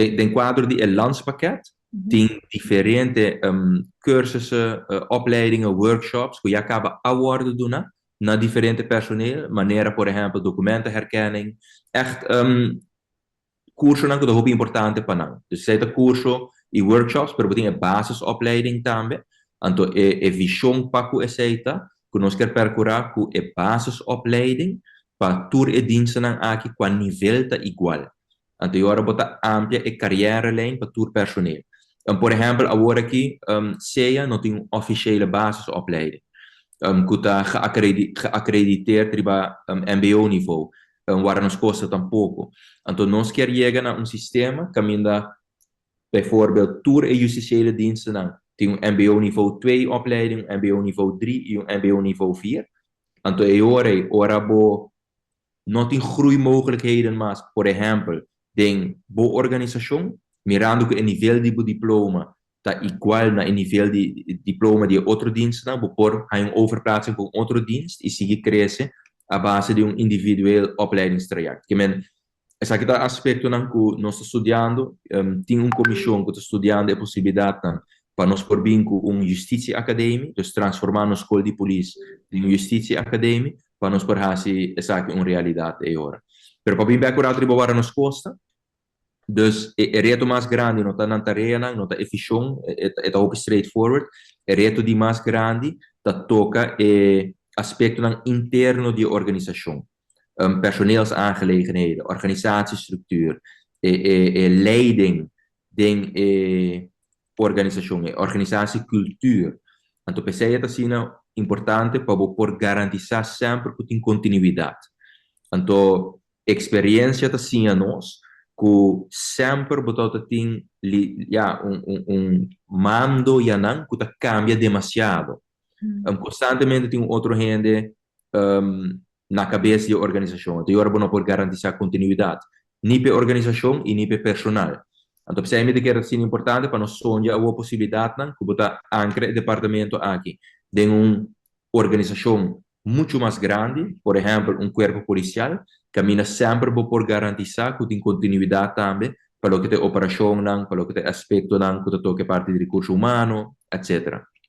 Den kuadro di e landspakket tin diferente cursussen, opleidingen, workshops ku ya kaba a wòrdu duna na diferente personeel, manera por ehèmpel documentenherkenning, echt kursonan ku ta hopi importante pa nan. Dus esei ta kurso i workshops, pero bo tin e basisopleiding tambe. Anto e vishon pa ku esei ta ku nos kier perkurá ku e basisopleiding pa tur e dienstennan aki kua nivel ta igual. Anto e ora bo ta amplia e carrièrelijn pa tur personeel. Por ehèmpel, awor aki SEA no tin un officiële basisopleiding ku ta geacrediteerd riba MBO-niveau, wara nos kosta tampoko. Anto nos kier yega na un sistema kaminda bijvoorbeeld tur e justitiële dienstennan tin un MBO niveau 2 opleiding, un MBO niveau 3 i un MBO niveau 4. Anto e ora ei, ora bo no tin groeimogelijkheden mas, por ehèmpel, den bo organisashon, mirando ku e nivel di bo diploma ta igual na e nivel di diploma di e otro dienstnan, bo por haña un overplaatsing pa un otro dienst i sigui krese a base di un individueel opleidingstraject. Ke men, esaki ta aspektonan ku nos ta studiando. Tin un komishon ku ta studiando e posibilidatnan pa nos por bin ku un justitieacademie, dus transformá nos skol di polis den un justitieacademie pa nos por hasi esaki un realidat e ora. Pero pa bin bek un rato riba wara nos kosta, dus e reto mas grandi no ta nan tareanan, no ta e vishon, e ta hopi straightforward. E reto di mas grandi ta toka e aspektonan interno di e organisashon, personeelsaangelegenheden, organisatiestructuur, e leiding den e organisashon, e organisatiecultuur. Anto p'esei e ta asina importante pa bo por garantisá semper ku tin kontinuidat. Anto eksperensia ta siña nos ku semper bo tabata tin ya un mando yanan ku ta kambia demasiado. Konstantemente tin un otro hende na kabes di e organisashon. Anto e ora bo no por garantisá kontinuidat ni p'e organisashon i ni p'e personal. Anto p'esei mi ta kere asina importante pa nos sonja awor posibilidatnan ku bo ta ankra e departamento aki den un organisashon muchu mas grandi, por ehèmpel un kuerpo polisial, kaminda semper bo por garantisá ku tin kontinuidat tambe pa loke ta e operashonnan, pa loke ta e aspektonan ku ta toka e parti di rekurso humano, etcetera.